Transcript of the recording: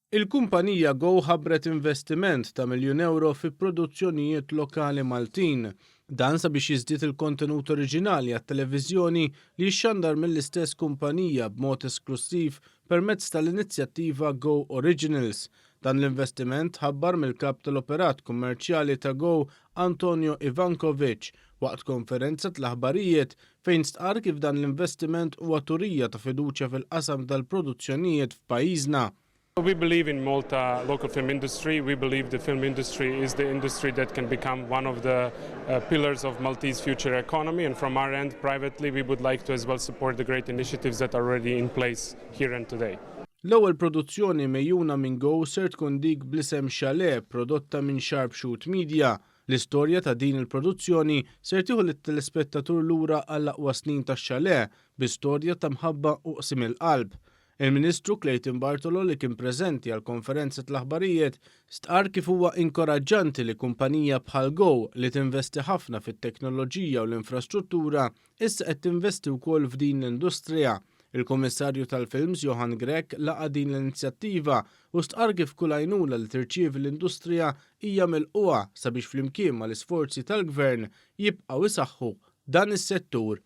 Il-kumpanija Go ħabbret investiment ta' miljun ewro fi produzzjonijiet lokali Maltin. Dan sabiex jiżdied il-kontenut oriġinali għat-televiżjoni li jixxandar mill-istess kumpanija b'mod esklussiv permezz tal-inizjattiva Go Originals. Dan l-investiment tħabbar mill-Kap tal-Operat Kummerċjali ta' Go Antonio Ivankovic waqt konferenza tal-aħbarijiet fejn stqarr kif dan l-investiment huwa turija ta' fiduċja fil-qasam tal-produzzjonijiet f'pajjiżna. We believe in Malta local film industry. We believe the film industry is the industry that can become one of the pillars of Maltese future economy. And from our end, privately, we would like to as well support the great initiatives that are already in place here and today. L-ewwel produzzjoni megħjuna minn Go ser tkun dik bl-isem Chalet, prodotta minn Sharpshoot Media. L-istorja ta' din il-produzzjoni ser tieħu lit-telespettatur lura għall-aqwa snin tax-Chalet bi storja ta' mħabba u qsim il-qalb. Il-Ministru Clayton Bartolo, li kien preżenti għall-konferenza tal-aħbarijiet, stqarr kif huwa inkoraġġanti li kumpanija bħal Go, li tinvesti ħafna fit-teknoloġija u l-infrastruttura, issa qed tinvesti wkoll f'din l-industrija. Il-Kummissarju tal-Films Johann Grech laqa' din l-inizjattiva u stqarr kif kull għajnuna li tirċievi l-industrija hija milqugħa sabiex flimkien mal-isforzi tal-Gvern jibqgħu isaħħu dan is-settur.